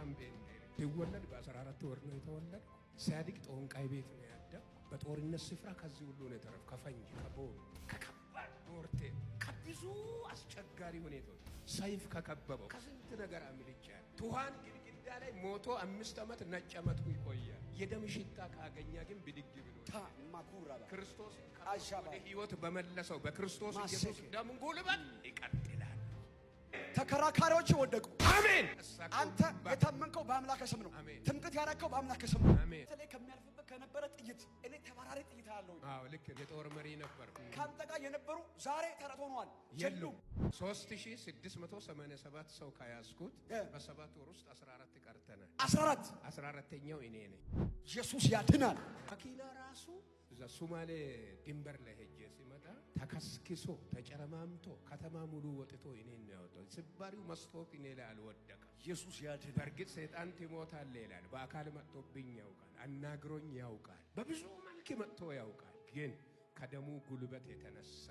እስካሁን ጴንጤ ነኝ። ሲወለድ በ14 ወር ነው የተወለድኩ። ሲያድግ ጠንቋይ ቤት ነው ያደግኩ። በጦርነት ስፍራ ከዚህ ሁሉ ነው የተረፍኩ። ከፈንጂ፣ ከቦምብ፣ ከከባድ ሞርቴር፣ ከብዙ አስቸጋሪ ሁኔታዎች፣ ሰይፍ ከከበበው ከስንት ነገር አምልጫለሁ። ትኋን ግድግዳ ላይ ሞቶ 5 ዓመት ነጭ ዓመቱ ይቆያል። የደም ሽታ ካገኛ ግን ብድግ ብሎ ማኩራባ ክርስቶስ አሻባ ወደ ህይወት በመለሰው በክርስቶስ ኢየሱስ ደም ጉልበት ይቀጥላል። ተከራካሪዎች ወደቁ። አሜን። አንተ የታመንከው በአምላክ ስም ነው። አሜን። ትምክህት ያረከው በአምላክ ስም ነው። አሜን። በተለይ ከሚያልፍበት ከነበረ ጥይት እኔ ተባራሪ ጥይት አለው። አዎ፣ ልክ የጦር መሪ ነበር። ከአንተ ጋር የነበሩ ዛሬ ተረት ሆነዋል። የሉም። 3687 ሰው ከያዝኩት በ7 ወር ውስጥ 14 ቀርተናል። 14። 14ተኛው እኔ ነኝ። ኢየሱስ ያድናል። መኪና ራሱ እዛ ሱማሌ ድንበር ላይ ሄጄ ሲመጣ ተከስክሶ ተጨረማምቶ ከተማ ሙሉ ወጥቶ እኔን ነው ያወጣው። ስባሪው መስታወት እኔ ላይ አልወደቀም። ኢየሱስ ያድናል። በእርግጥ ሰይጣን ትሞታለህ ይላል። በአካል መጥቶብኝ ያውቃል፣ አናግሮኝ ያውቃል፣ በብዙ መልክ መጥቶ ያውቃል። ግን ከደሙ ጉልበት የተነሳ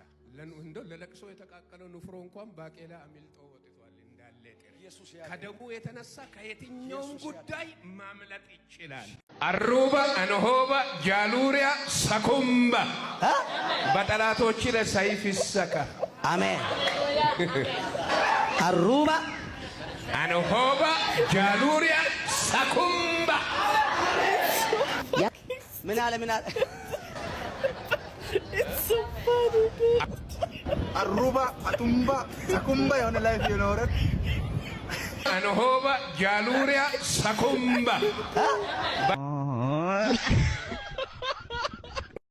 እንደው ለለቅሶ የተቃቀለው ንፍሮ እንኳን ባቄላ አሚልጦ ወጥቷል እንዳለ ጥሬ። ኢየሱስ ያድናል። ከደሙ የተነሳ ከየትኛውም ኢየሱስ ጉዳይ ማምለጥ ይችላል። አሩባ፣ አንሆባ፣ ጃሉሪያ፣ ሰኩምባ፣ በጠላቶች ላይ ሰይፍ ይሰካ። አሜን። አሩባ። አንሆባ፣ ጃሉሪያ፣ ሰኩምባ። ምን አለ? ምን አለ? It's so funny, dude. አሩባ፣ አቱምባ፣ ሰኩምባ የሆነ life የኖረ። አንሆባ፣ ጃሉሪያ፣ ሰኩምባ።